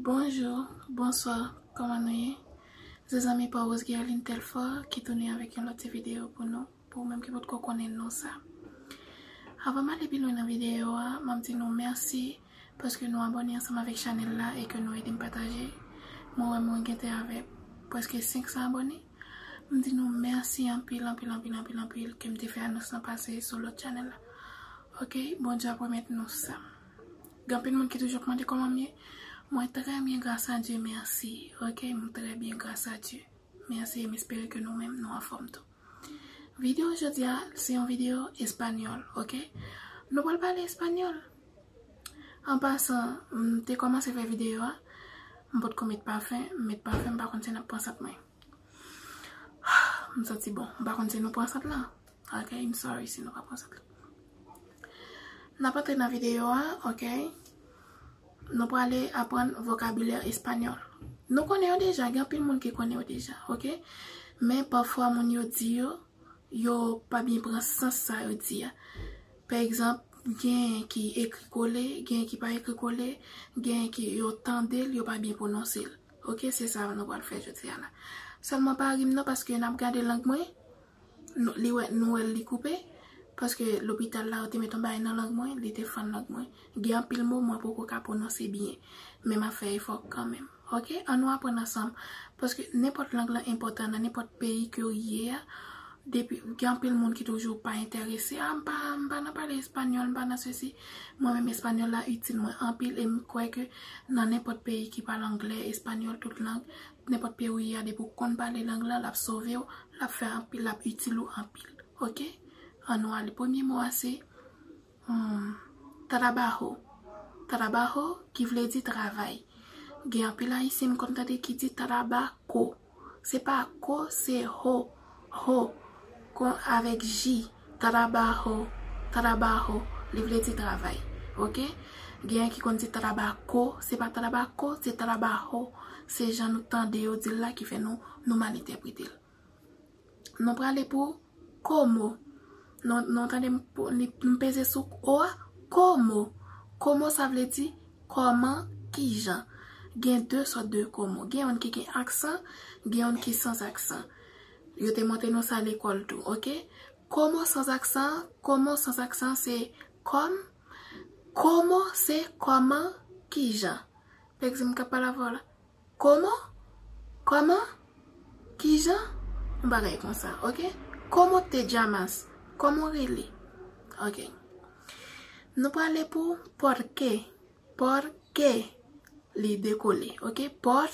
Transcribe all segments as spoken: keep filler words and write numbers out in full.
Bonjou, bonswa, kòman nou ye? Se zanmi pa w Rose Guerline Telfort ki tounen avèk yon lòt ti videyo pou nou, pou ou menm ki potko konnen non sa. Avan m ale pi lwen nan videyo a, m ap di nou mèsi paske nou abòne ansanm avèk chanèl la e ke nou ede m pataje. Mwen wè mwen gentan avèk prèske senk san abòne. M di nou mèsi anpil, anpil, anpil, anpil, anpil ke m te fè anons lan pase sou lòt chanèl la. Ok, Bondye ap remèt nou sa. Gen anpil moun ki toujou ap mande kòman m ye. Mwen trè byen, gras a Dye, mèsi. Ok, m trè byen, gras a Dye. Mèsi, e m espere ke nou menm nou anfòm tou. Videyo jodi a, se yon videyo espanyòl, ok? Nou pral pale espanyòl. An pasan, m te kòmanse fè videyo a, m potko met pafen, m met pafen, m pa konn si n ap pran sant mwen. M santi bon, m pa konn si nou pran sant lan. Ok, I'm sorry si nou pa pran sant lan. N ap antre nan videyo a, ok? Nou prale aprann vokabilè espanyòl. Nou konnen yo deja, gen anpil moun ki konnen yo deja, ok? Men pafwa moun yo di yo, yo pa byen pran sans sa yo di a. Pa egzanp, gen ki ekri kole, gen ki pa ekri kole, gen ki yo tande l, yo pa byen pwononse l. Ok, se sa nou pral fè jodi a la. Sèlman pa ri m non, paske n ap gade lang mwen, nou, li wè, nou wè l li koupe, paske lopital la, yo te met yon bagay nan lang mwen, li te fann lang mwen. Gen anpil mo mwen poko ka pwononse byen, men m ap fè efò kanmenm. Ok, ann nou aprann ansanm, paske nenpòt lang lan enpòtan nan nenpòt peyi ke w ye a. Depi, gen anpil moun ki toujou pa enterese. A, m pa, m pa nan pale espanyòl, m pa nan sesi. Mwen menm, espanyòl la itil mwen anpil e m kwè ke nan nenpòt peyi ki pale anglè, espanyòl, tout lang, nenpòt peyi w ye a, depi w konn pale lang lan, l ap sove w, l ap fè anpil, l ap itil ou anpil. Ok? Ann nou ale. Premye mo a se Hmm, trabajo. Trabajo ki vle di travay. Gen anpil ayisyen m konn tande ki di trabako. Se pa ko, se ho. Ho. Kon avèk J. Trabajo. Trabajo. Li vle di travay. Ok? Gen ki konn di trabako. Se pa trabako, se trabajo. Se jan nou tande yo di l la ki fè nou, nou mal entèprete l. Nou prale pou komo. Nou, nou tande m, pou, li, m peze sou o a. Komo. Komo sa vle di kòman, kijan. Gen de sòt de komo. Gen youn ki gen aksan, gen youn ki san aksan. Yo te montre nou sa lekòl tou, ok? Komo san aksan, komo san aksan se kòm. Komo se kòman, kijan. Pa egzanp, m ka pale avè w la. Komo? Kòman? Kijan? Yon bagay konsa, ok? Komo te llamas? Kòman w rele? Ok. Nou prale pou por qué. Por qué. Li dekole, ok? Por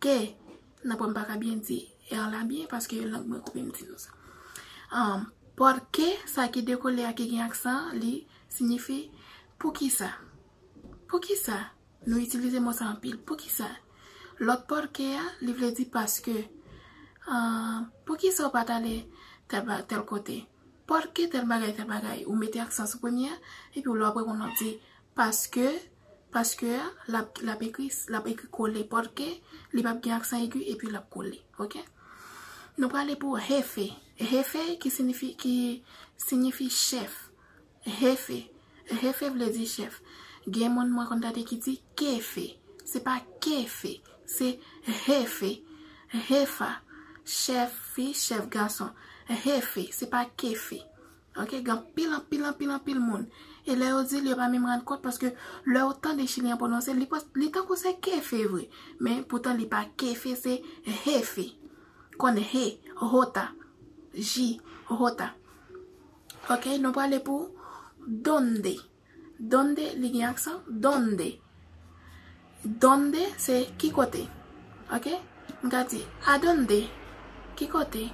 qué. Nan pwen m pa ka byen di R la byen, paske lang mwen koupe m di nou sa. Um, por qué, sa ki dekole a ki gen aksan, li siyifi poukisa. Poukisa? Nou itilize mo sa anpil. Poukisa? Lòt por qué a, li vle di paske. Ah, poukisa w pa t ale tèl, ba- tèl kote? Por qué tèl bagay, tèl bagay? Ou mete aksan sou premye a, epi w lè w ap reponn w ap di paske, paske a, l ap, l ap ekri, l ap ekri kole. Por qué, li p ap gen aksan egi, epi l ap kole. Ok? Nou prale pou jefe. Jefe ki siyifi, ki siyifi chèf. Jefe. Jefe vle di chèf. Gen moun mwen konn tande ki di kefe. Se pa kefe, se jefe. Jefa. Chèf fi, chèf gason. Jefe, se pa kefe. Ok, gen anpil, anpil, anpil, anpil moun. E lè yo di l, yo pa menm rann kont paske lè yo tande chilyen an pwononse l, li, li tankou se kefe vre. Men poutan li pa kefe, se jefe. Konn je, jota. J, jota. Ok, nou prale pou dónde. Dónde, li gen aksan, dónde. Dónde, se ki kote. Ok? M ka di, a dónde? Ki kote?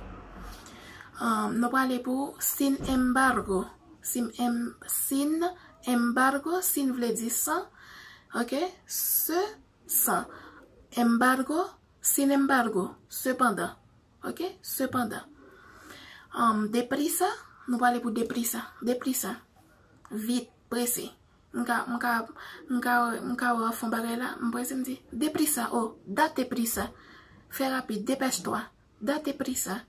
Um, nou prale pou sin embargo. Sin, em, sin embargo, sin vle di san. Ok? Se, san. Embargo, sin embargo, sepandan. Ok? Sepandan. Um, deprisa, nou prale pou deprisa. Deprisa. Vit, prese. M ka, m ka, m ka, m ka wè w ap fè yon bagay la, m prese, m di, deprisa, oh, date prisa. Fè rapid, dépêche-toi. Date prisa.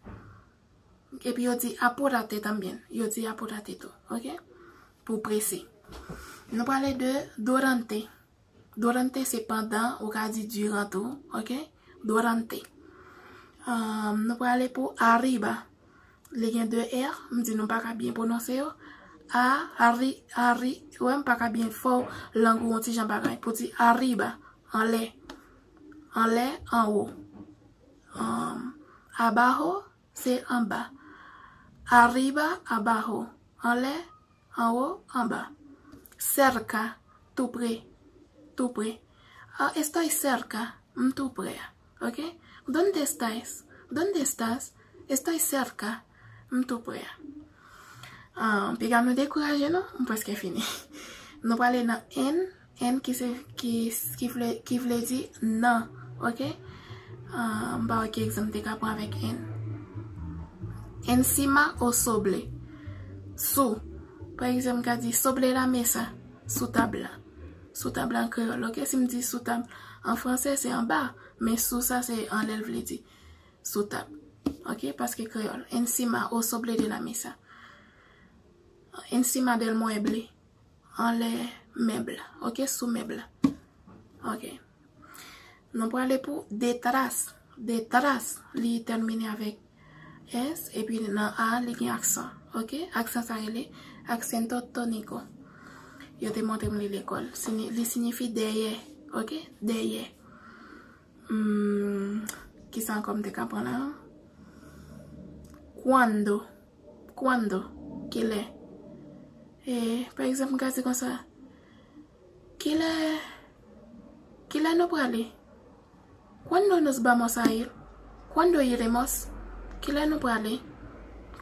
Epi yo di, apúrate también. Yo di, apúrate tou. Ok? Pou prese. Nou prale de durante. Durante se pandan, ou ka di durant tou, ok? Durante. Um, nou prale pou arriba. Li gen de R, m di nou pa ka byen pwononse yo. A, arri, arri, wè m pa ka byen fò lang ou yon ti jan bagay. Pou di arriba, anlè. Anlè, anwo. Um, abajo, se anba. Arriba, abajo. Anlè, anwo, anba. Cerca, tou pre, tou pre. Ah, estoy cerca, m tou pre a. Ok? ¿Dónde estás? ¿Dónde estás? Estoy cerca, m tou pre a. Ah, piga nou dekouraje non, m prèske fini. Nou prale nan en, en ki se, ki, ki vle, ki vle di nan, ok? Ah, m pa wè ki egzanp te ka pran avèk en. Encima o sobre. Sou. Pa egzanp, m ka di sobre la mesa, sou tab la. Sou tab la an kreyòl, ok? Si m di sou tab an fransè, se anba, men sou sa, se anlè l vle di. Sou tab. Ok? Paske kreyòl. Encima o sobre de la mesa. Encima del mueble. Anlè mèb la. Ok? Sou mèb la. Ok. Nou prale pou detrás. Detrás, li tèmine avèk S, epi nan A, li gen aksan. Ok? Aksan sa rele acento tónico. Yo te montre m li lekòl. Sini-, li siyifi dèyè. Ok? Dèyè. Hmm, kisa ankò m te ka pran la? Cuando. Cuando. Kilè? E, pa egzanp, m ka di konsa, kilè, kilè nou prale? ¿Cuándo nos vamos a ir? ¿Cuándo iremos? Kilè nou prale?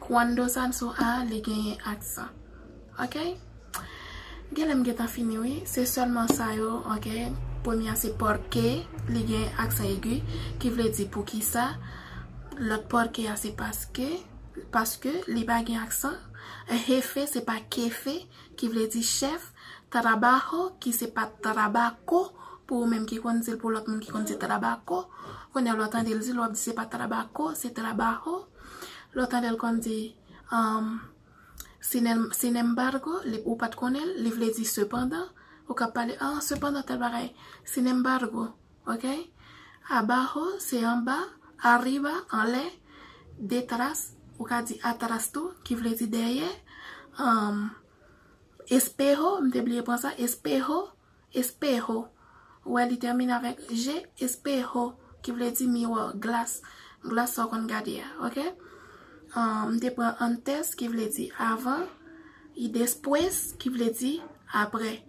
Cuando sa sou A, li genyen aksan. Ok? Genlè m gentan fini, wi. Se sèlman sa yo, ok? Premye a se por qué, li gen aksan egi, ki vle di poukisa. Lòt por qué a se paske, paske li pa gen aksan. Jefe se pa quefe, ki vle di chèf. Trabajo, ki se pa trabaco, pou ou menm ki konn di l, pou lòt moun ki konn di trabaco. Kounye a lè w tande l di l, w ap di se pa trabaco, se trabajo. Lè w tande l konn di, um, sin em-, sin embargo, li, ou pa t konnen l, li vle di sepandan. Ou ka pale, ah, sepandan tèl bagay. Sin embargo, ok? Abajo, se anba. Arriba, anlè. Detrás, ou ka di atrás tou, ki vle di dèyè. Um, espejo, m te bliye pran sa, espejo, espejo. Ou wè li tèmine avèk G, espejo, ki vle di miwa, glas. Glas sa w konn gade a, ok? Ah, m te pran antes, ki vle di avan, y después, ki vle di apre.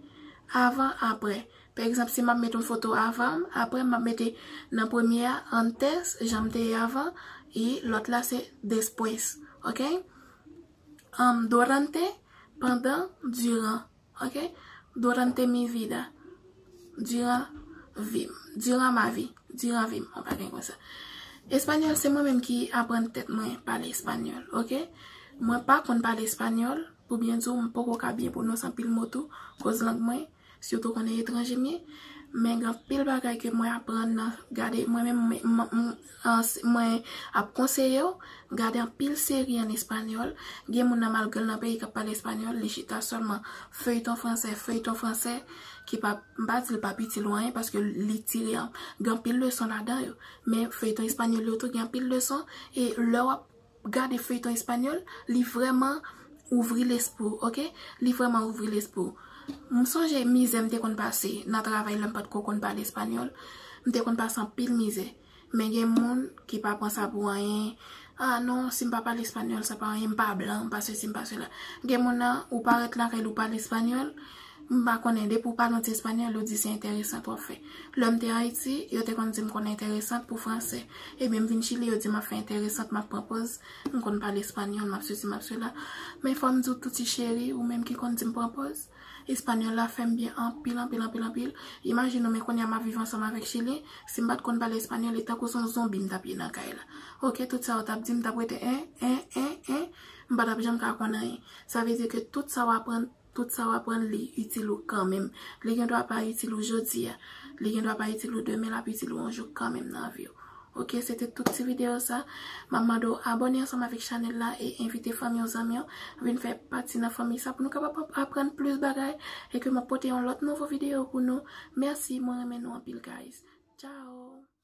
Avan, apre. Pa egzanp, si m ap mete yon foto avan m, apre m ap mete nan premye a, antes, jan m te ye avan, e lòt la se después, ok? Um, durante, pandan, durant. Ok? Durante mi vida. Diran vi m. Diran ma vi. Diran vi m. Yon bagay konsa. Espanyòl, se mwen menm ki aprann tèt mwen pale espanyòl. Ok? Mwen pa konn pale espanyòl. Pou byen di w, m poko ka byen pwononse anpil mo tou. Koz lang mwen, sitou konnen etranje m ye. Men gen anpil bagay ke mwen aprann nan gade. Mwen menm, mwen, mwen, mwen, an, s-, mwen ap konseye w, gade anpil seri an espanyòl. Gen moun nan malgre l nan peyi k ap pale espanyòl, li chita sèlman feyton fransè, feyton fransè, ki pa, m pa di l p ap itil ou anyen, paske li tire an, gen anpil leson ladan yo. Men feyton espanyòl yo tou gen anpil leson, e lè w ap gade feyton espanyòl, li vrèman ouvri lespri w, ok? Li vrèman ouvri lespri w. M sonje mizè m te konn pase nan travay lè m pa t ko konn pale espanyòl. M te konn pase anpil mizè. Men gen moun ki pa pran sa pou anyen. Ah non, si m pa pale espanyòl, sa pa anyen, m pa blan, m pa sesi, m pa sela. Gen moun nan, ou parèt lakay li, ou pale espanyòl, m pa konnen, depi w pale yon ti espanyòl, yo di se enteresant w ap fè. Lè m te Ayiti, yo te konn di m konn enteresant pou fransè. Ebyen, m vin Chili, yo di m ap fè enteresant, m ap pran pòz, m konn pale espanyòl, m ap sesi, m ap sela. Men fò m di w tou, ti cheri, ou menm ki konn di m pran pòz, espanyòl la fè m byen anpil, anpil, anpil, anpil. Imajine w, men kounye a m ap viv ansanm avèk Chilyen, si m pa t konn pale espanyòl, e tankou se yon zonbi m t ap ye nan kay la. Ok, tout sa yo t ap di m, m t ap rete, en, en, en, en, m pa t ap janm ka konn anyen. Sa vle di ke tout sa w aprann, tout sa w aprann, li itil ou kanmenm. Li gen dwa pa itil ou jodi a. Li gen dwa pa itil ou demen, l ap itil ou yon jou kanmenm nan vi w. Ok, se te tout ti videyo sa. M ap mande w abòne ansanm avèk chanèl la e envite fanmi w, zanmi w vin fè pati nan fanmi sa pou nou kapab ap-, aprann plis bagay e ke m ap pote yon lòt nouvo videyo pou nou. Mèsi, mwen renmen nou anpil, guys. Ciao!